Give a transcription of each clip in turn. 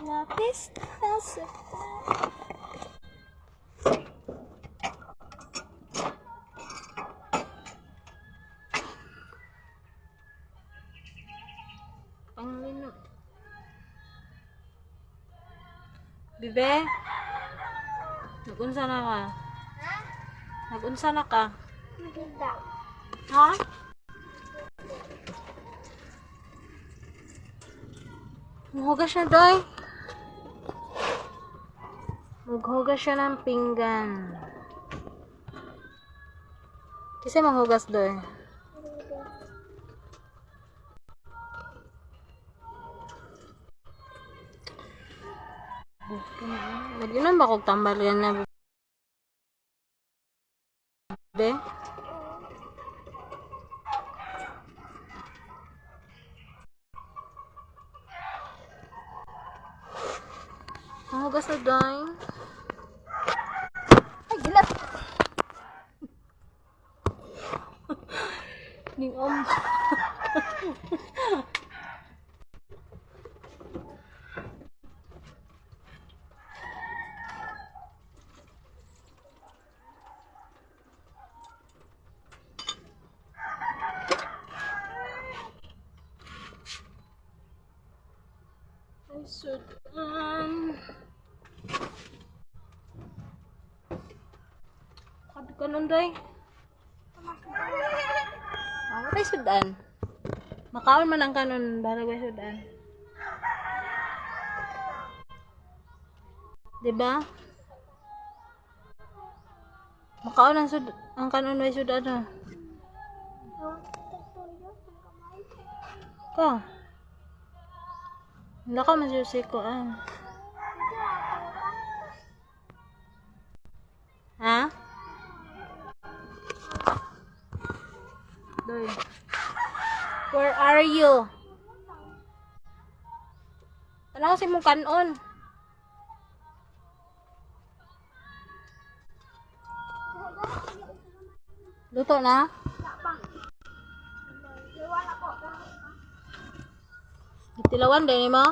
Lapis nasa. Panglino. Bibe? Nagunsa na ka? Ha? Nagunsa na ka? Maganda. Ha? Maghugas siya, Doy. Maghugas siya ng pinggan. Kasi maghugas, Doy. Mag-inom ba kog tambal yan na, be? Ang hugas na, Doy. Ay, gilat! Ning om. Ay, sudan. Kad ka nun, Day. Ako tayo sudan. Makaon man ang kanon, barag way sudan. Diba? Makaon ang ang kanon way sudan ah. Ka. Wala ka man siya ko ah. Ha? Doy. Where are you? Tanaw si mong kanon. Luto na? Tilawan din mo?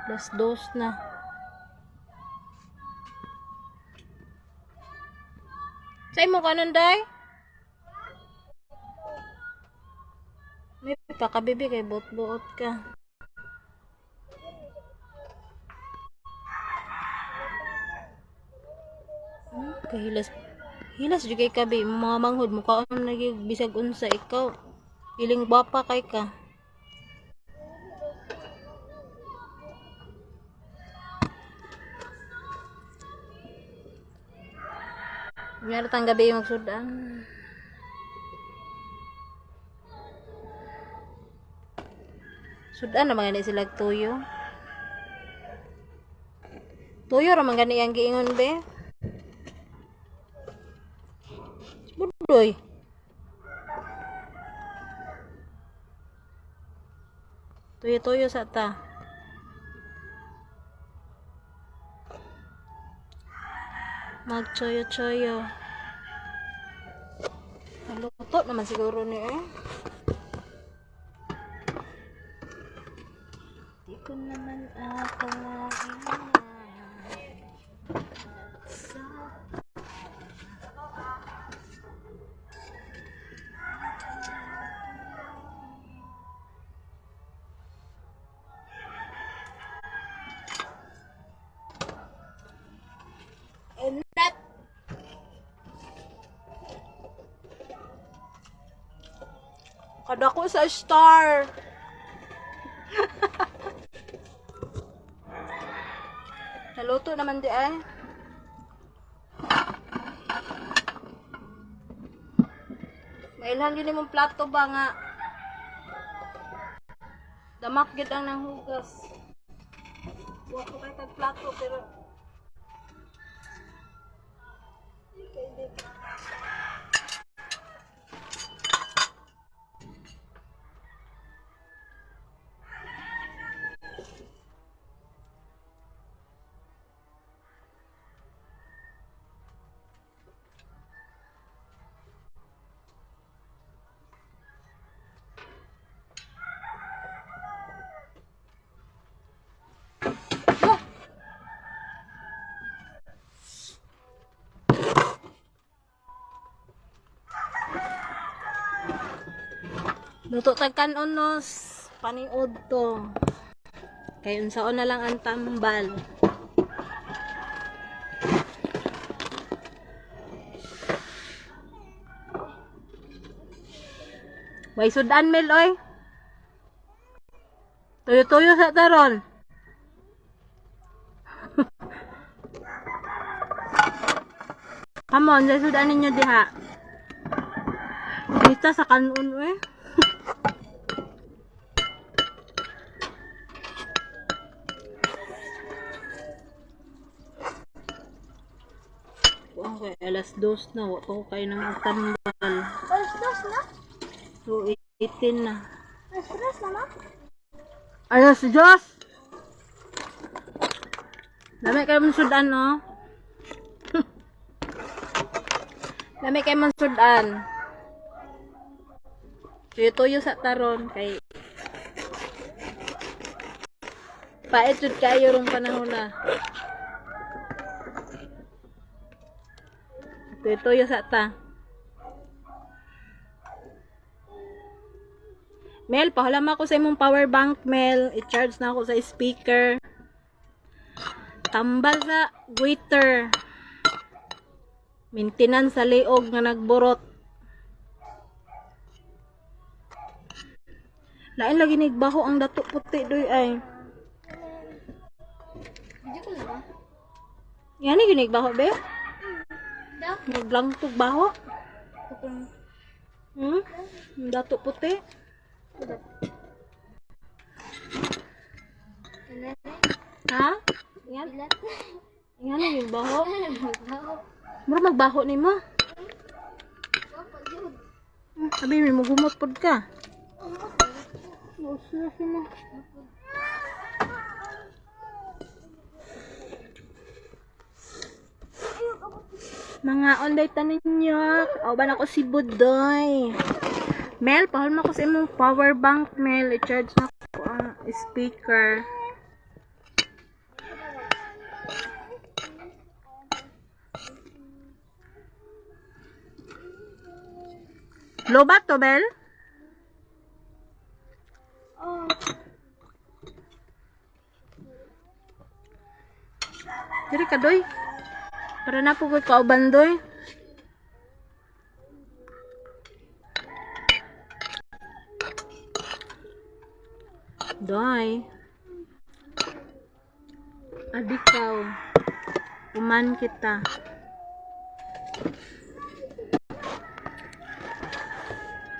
2:00 na. Sa imo kanon, day? May pakabibi kay buot-buot ka. Kahilas. Hilas jud kay kabi mga manghod mukaon na gyud bisag unsa ikaw. Iling bapa kay ka. Nyara tang gabi magsudan. Sudan na mga sila tuyo. Tuyo ra man gani ang giingon be. Budoy. Tuyo-tuyo sa ta. Magchoyo-choyo. Naluto naman siguro ni eh. Di ko naman ako sa. Unat! Kadako sa star. Naluto naman di ay. Mailhan yun imong plato ba nga? Damak gid ang nanghugas. Wa ko kay kag plato pero pwede. Luto tag kanon nos paniod to. Kay unsaon na lang ang tambal. Way sudan, Mel, oy. Tuyo-tuyo sa taron. Come on, sa sudan ninyo diha. Kita sa kanon, eh. Okay, 2:00 na. Wa pa ko kayo ng tambal. 2:00 na? 2:18 na. 2:00 na ma? 2:00! Dami kayo mong sudan, no? Dami kayo mong sudan. Tuyo-tuyo sa taron kay pait jud kayo rong panahon na. Tuyo-tuyo sa ta. Mel, pahulam ako sa imong power bank, Mel. I-charge na ako sa speaker. Tambal sa waiter. Maintenance sa liog nga nagborot. Lain lagi nigbaho ang dato puti doy ay. Video ko na ba? Yan ni ginigbaho be? Da? Naglangtog baho. Kupang. Ang dato puti. Ha? Yan. Ilan? Yan ni baho. Mura magbaho nimo. Sabi mo gumot pod ka. Usa mo. Mga onday tanin ninyo. Kauban ako si Budoy. Mel, pahol mo ko sa imong power bank, Mel. I-charge na ko ang speaker. Lobat to, Bel? Oh. Diri ka, doy. Para na po ko'y kauban, doy. Doy. Adikaw. Uman kita.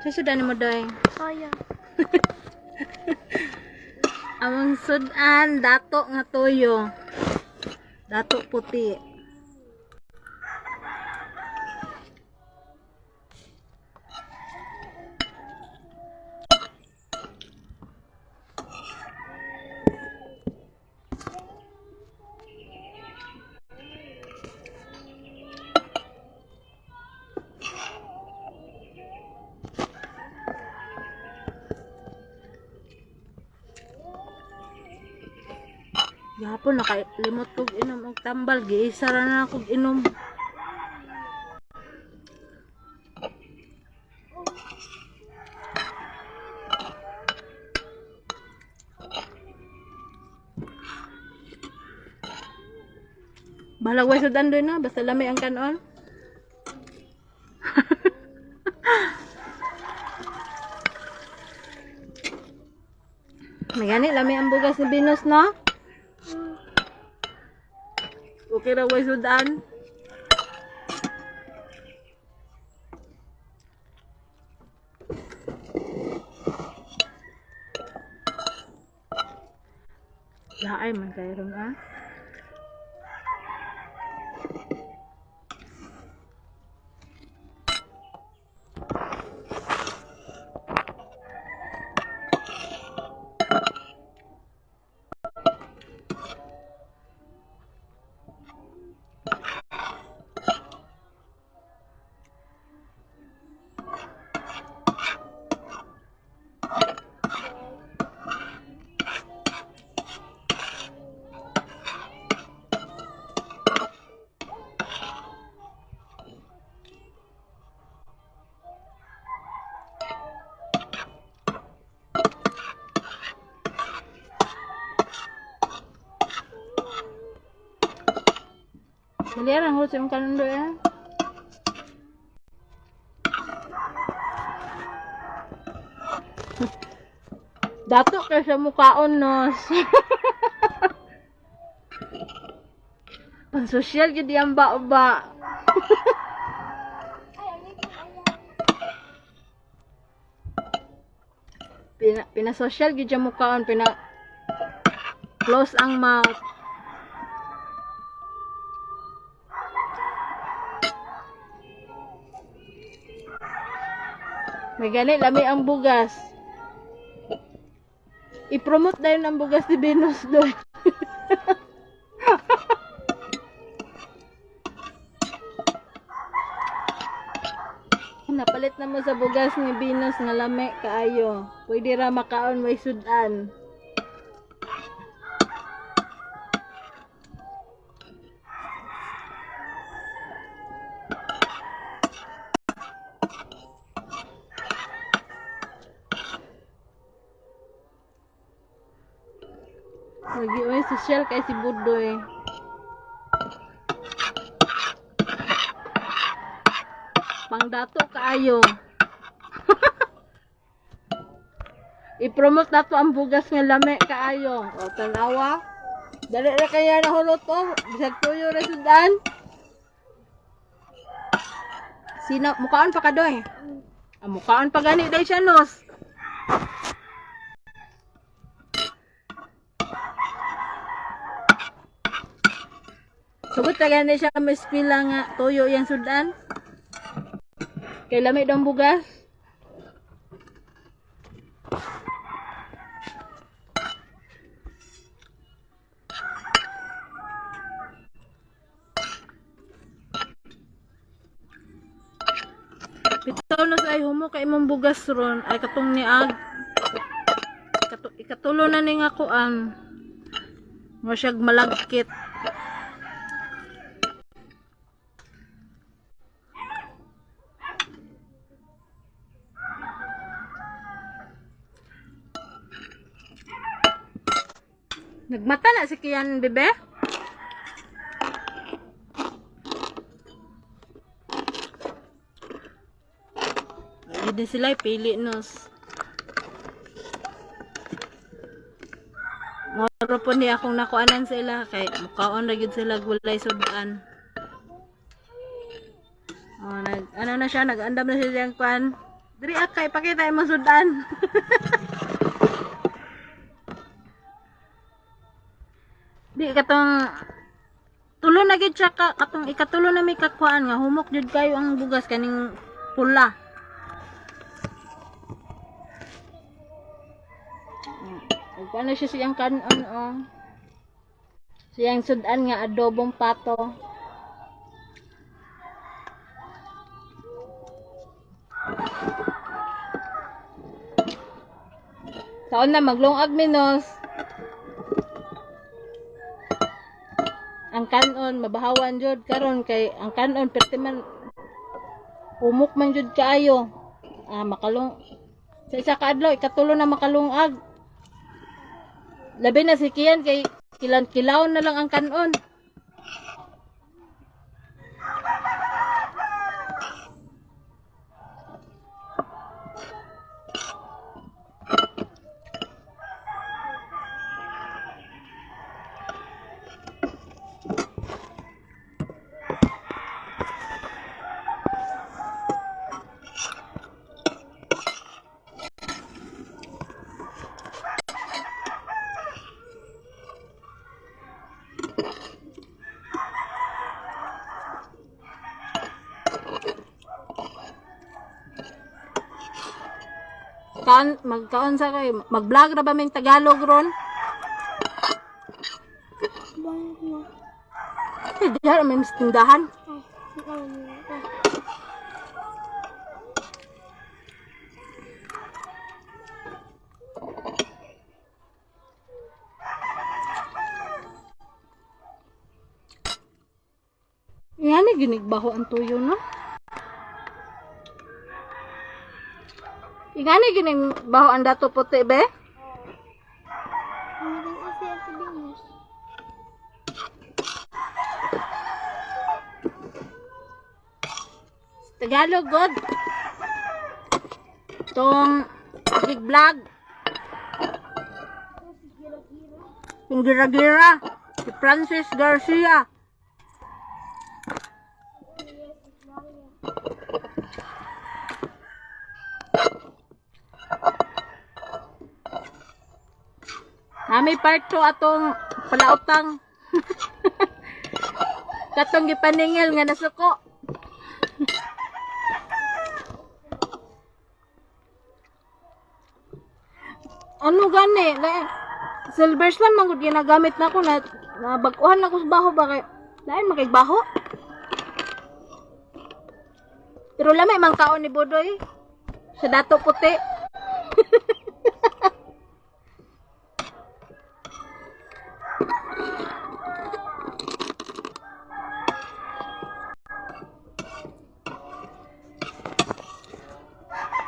Susudan mo, doy. Kaya. Among sudan, dato nga toyo. Dato puti. Gihapon nakalimot kog inom og tambal, giisa ra na kog inom. Balag way sudan doy na, basta lami ang kanon. May gani lami ang bugas ni Venus, no? Okay ra way sudan. Laay man kayo ron ah. Dali ra hurot sa imong kanon doy ah. Dato kay sa mukaon nos. Pansosyal gid yang ba-ba. Ay, ano yung ayan? Pinasosyal gid yung mukaon, pina close ang mouth. May gani lami ang bugas. I-promote dayon ang bugas ni Venus doy. Napalit na mo sa bugas ni Venus nga lami kaayo. Pwede ra makaon way sudan. Lagi oy social kay si Budoy. Pangdato kaayo. I-promote nato ang bugas nga lami kaayo. O tanawa. Dali ra kaya na hulot o. Bisag tuyo ra sudan. Sino mukaon pa ka doy? Ah, mukaon pa gani day siya nos. Sugot ta gani siya may eskwela nga tuyo yang sudan. Kay lami daw ang bugas. Bitaw na sa ay humo kay imong bugas ron ay katong niag. Ikatulo na ni nga kuan. Mo siyag malagkit. Nagmata na si Kian, bebe? Hindi sila pili nos. Moro po ni akong nakuanan sila kay mukaon ra gyud sila gulay sudan. Oh, nag ano na siya, nag-andam na siya diyang kuan. Diri akay pakita imong sudan. Di katong tulo na gyud siya ka katong ikatulo na may kakuan nga humok jud kayo ang bugas kaning pula. Nagkuan na siya siyang kanon oh. Siyang sudan nga adobong pato. Taon na maglungag minos. Ang kanon mabahawan jud karon kay ang kanon perti man umok man jud kaayo. Ah, makalung sa isa ka adlaw ikatulo na makalungag. Labi na si Kian kay kilan kilawon na lang ang kanon. Kaon magkaon sa kay mag-vlog ra ba ming Tagalog ron? Bang na. Eh, diha ra may mas tindahan. Ay, ano na. Yan ni ginigbaho ang tuyo no. Ingani ginigbaho ang dato puti be? Ano din kasi ang sabi niya? Tagalog god. Tong big vlog. Yung gira-gira. Si Francis Garcia. Nami part 2 atong palautang. Katong gipaningil nga nasuko. Ano gani? Silver swan man gud ginagamit nako na nabag-uhan na ko sa baho ba kay lain man kay baho. Pero lamay man kaon ni Bodoy sa dato puti.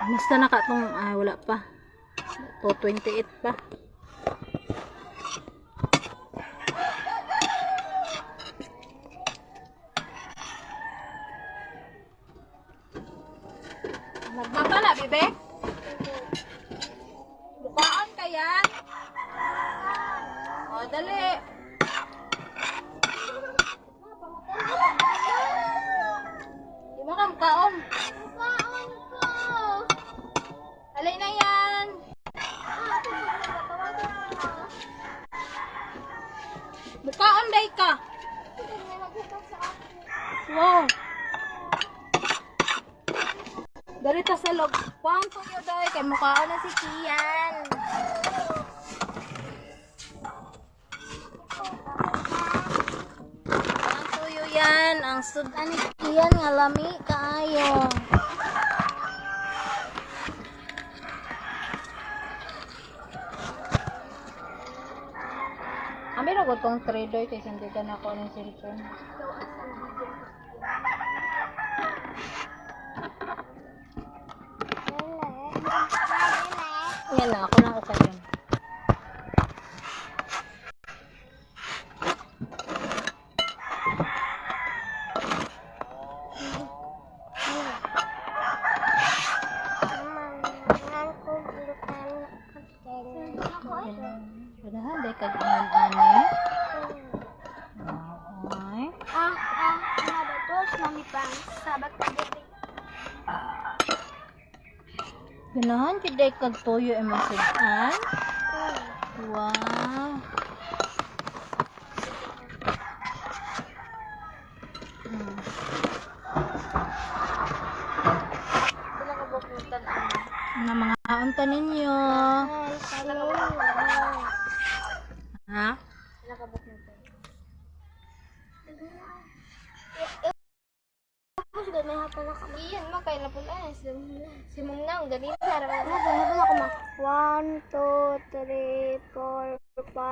Basta na ka tong ah, wala pa. 2:28 pa. Nagmapa na, bebe? Bukaan ka yan? O, dali. Di mo ka mukaon. Kaon ko. Alay na yan. Ah, ako magpatawagan ko. Mukaon day ka. Ito may naghugas sa akin. Wow. Dali ta sa log. Kuhaan ko yun day. Kay mukhaan na si Kian. Ang tuyo yan. Ang sudan ni Kian nga lami kaayo. Ami ra ko tong trader kay sandigan ako ng cellphone. Yan na, ako lang okay yun. Ganahan, dahil kag ani. Ay. Ah, ah, ano to? Mami pang sabat pagdating. Ganahan, jud day kag toyo imong sudan. Wow. Sila ka buklutan ang Mga mga unta ninyo. Ay, sila ka buklutan. Ha? Sila ka buklutan. Tapos ganun hapon ako. Iyan mo kay napula si Mong Nang ganito. Ano ako ma? 1 2 3 4 5.